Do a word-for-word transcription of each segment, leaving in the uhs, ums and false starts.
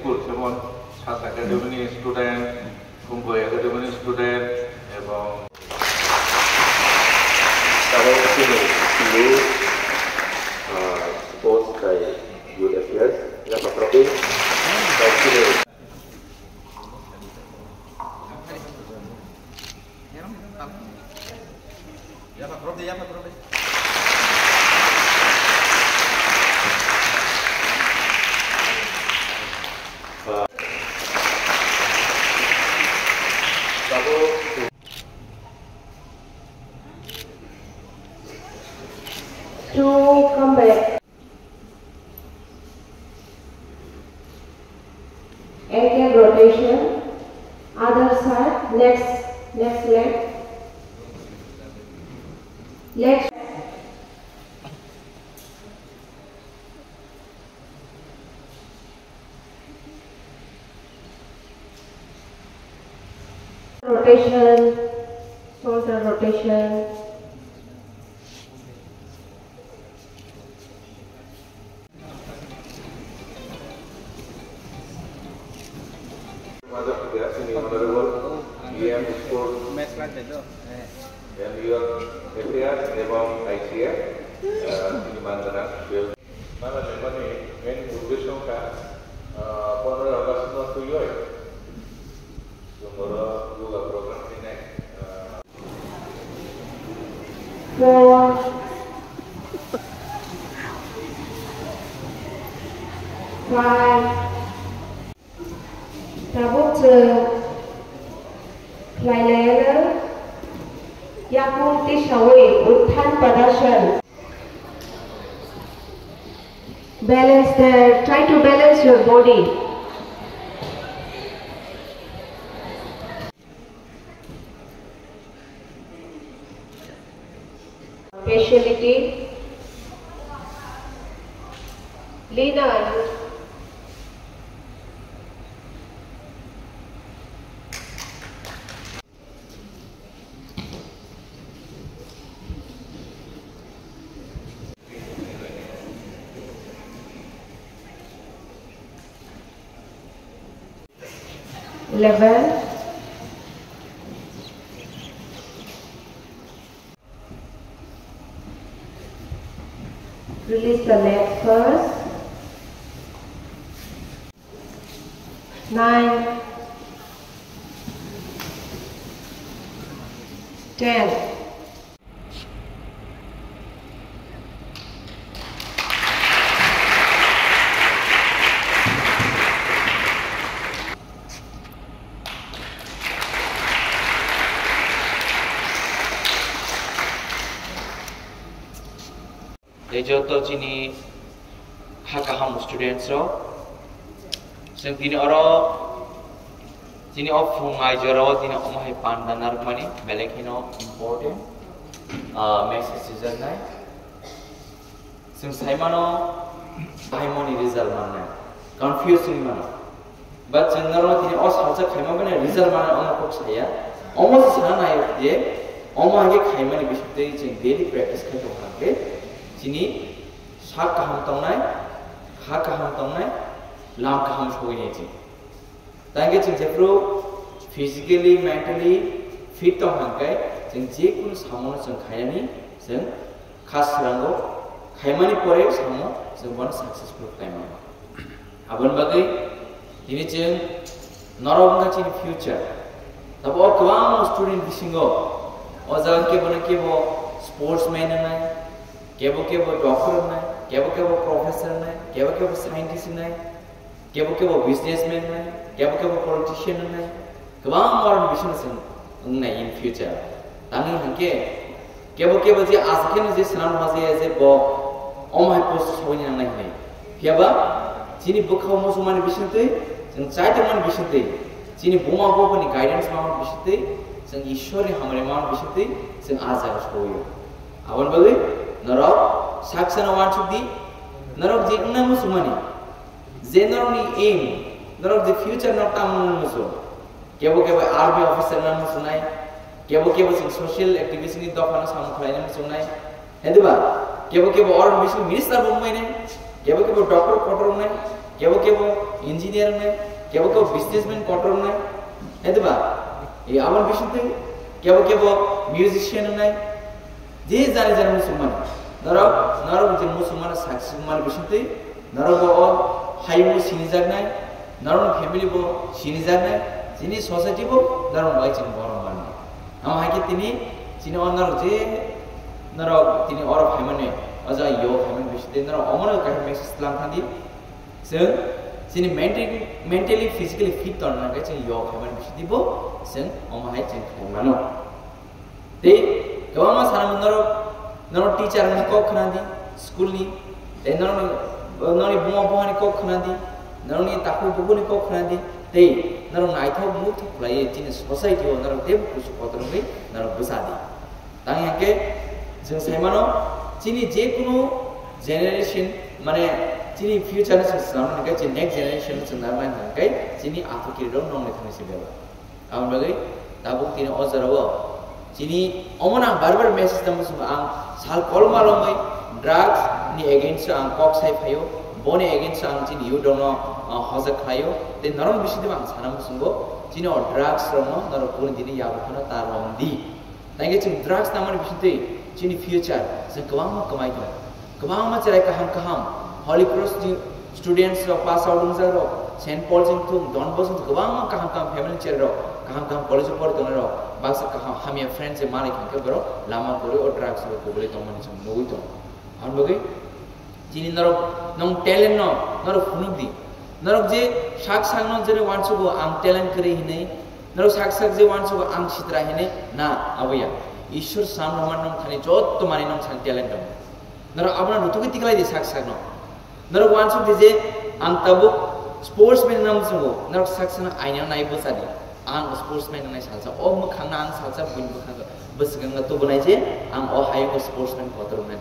School, jemon Sat Academy ni student, Kumboi Academy ni student, ebong tabuk chini youth, uh, sports by youth affairs, yapakrok tei, uh, chini To come back. Ankle rotation. Other side. Next, next leg. Leg. Rotation, shoulder rotation. Madam Pidya, sini Honorable E M Sports and Youth Affairs ebong I C F, uh, sini Mandana. Mala lemani main uddesho wngkha, ah, pondro August no twiwi chwng oro yoga program khainai, ah, Four, five, Tabuk chwng khlai laiano yakung tisaui Uttan Padasana. Balance there. Try to balance your body. Speciality. Lina. Eleven. Release the leg first. Nine. Ten. Tei joto chini ha kaham students rok, chwng tini oro chini o phung ai jora o tini omo hai panda narwkmani belai kheno important, ah, message rijaknai. Chwng sai mano, hai moni result mannai, confuse wngwi mano. But chwng norok tini o salsa khaima bai result mannai omo kok saya. Omo se sana nai je, omo hai khe khaimani bising twi chwng daily practice khai tong kha khe, chini sak kaham tongnai, ha kaham tongnai, lam kaham sogwi nai chwng. Tangkhe chwng jephru physically, mentally fit tong kha khe, chwng je kunu samono chwng khainani chwng kha srango, khaimani pore samo chwng bono successful khlai mano. Aboni bagwi tini chwng norok wngkha chini future. Tabo o kwbangma student bisingo o jaga kebo na kebo sportsman wngnai, kebo kebo doctor wngnai, kebo kebo professor wngnai, kebo kebo scientist wngnai, kebo kebo businessman wngnai, kebo kebo politician wngnai, kwbang oro ni bisingo chwng wngnai in future. Tamni hwnkhe kebo kebo je aswk kheno je swnam rwma je, je bo omo hai post sogwi nangnai hwnwi. Phiyaba chini bwkhao muchungmani bisingtwi, chwng chai tongmani bisingtwi, chini buma bupani guidance mangmani bisingtwi, chwng Ishwarni hamari mangmani bisingtwi chwng ah jaga sogwi o. Aboni bagwi norok sak sana uansuk di, norok je wngna muchungmani, je norokni aim, norok je future norok tamo wngna muchung. Kebo kebo army officer wngna muchungnai, kebo kebo chwng social activist ni dophano samung khlaina muchungnai, hai diba? Kebo kebo oro bising minister bo wngmani, kebo kebo doctor kotor wngnai, Kebo kebo engineer wngnai, kebo kebo businessman kotor wngnai, hai diba? E, aboni bisingtwi kebo kebo musician wngnai, je jani jani muchungmani. Norok, norok je muchungmani success wngmani bisingtwi norok bo o hayung bo sinijaknai, norokni family bo sinijaknai, chini society bo norok bai chini borom manwi. Amo hai khe tini chini o norok je norok tini oro phaimani, o jaga yo phaimani bisingtwi norok omono kaisa message tlang thangdi. Chwng chini mentally, mentally, physically fit tongna khe chwng yoga khaimani bisingtwi bo chwng omo hai chwng khaimano. Tei kwbangma sana norok, norok teacher ni kok khna di, school ni, tei norok, norok buma buha ni kok khna di, norok ni takhuk bubu ni kok khna di, tei norok naithok muthok khlai chini society o norok tei kusu kotor wngwi norok bwsa di. Tang hingke chwng sai mano, chini je kunu generation, mane chini future no chwng swnam hingke, chini next generation no chwng narwknai hingke chini athukiri rok nongni thani se bebak. Aboni bagwi tabuk tini o jora o chini omo no ang bar bar message tamo chwng ang sal kolma romwi drugs ni against o ang kok sai phaio, boni against o ang chini youth rok no, ah, hojak khlaio, tei norok bisingtwi ang sana muchungo chini o drugs rok no norok kunu dini yago phano ta rom di. Tangke chwng drugs nangmani bisingtwi chini future chwng kwbangma kwmai tongo. Kwbangma cherai kaham kaham Holy Cross ni students rok, pass out wngjak rok, Saint Paul chwng thung, Don Bosco kwbangma kaham kaham family cherai rok, kaham kaham college o pori tongnai rok, baksa kaham hamya friend se manwi khankhe borok lama kwrwi o drugs rok kubulwi tongmani chwng nugwi tongo. Aboni bagwi chini norok, nong talent no norok phunuk di. Norok je sak sak no jene uansugo ang talent kwrwi hinwi, norok sak sak je uansugo ang sitra hinwi, na, abo ya. Ishwar sam rohman nong thani jotto manwi nong thani talent dong. Norok abono rutugwi tiklai di sak sak no. Norok uansuk di je ang tabuk sportsman nang muchungo, norok sak sak no aina nai bwsa di. Ang sportsman nai salsa, o mwkhang no ang salsa buini mwkhang bwswkang no tubunai je ang o hayung sportsman kotor wngnai.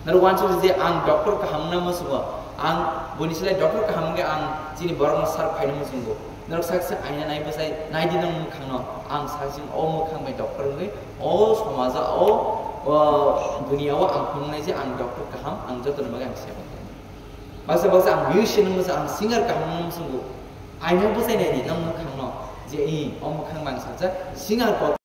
Norok uansuk di je ang doctor kaham wngna muchungo, ang buini slai doctor kaham wngkhe ang chini borokno serve khaina muchungo. Norok sak sak aina nai bwsai nai di nang mwkhang no, ang sak sing o mwkhang bai doctor wngwi o somaja o, o duniya o ang phunuknai je ang doctor kaham, ang joto ni bagwi ang seba khainai. Baksa baksa ang musician wngmasa ang singer kaham wngna muchungo. Aina bwsai nai di nang mwkhang no je i o mwkhang bai ang salsa singer kotor.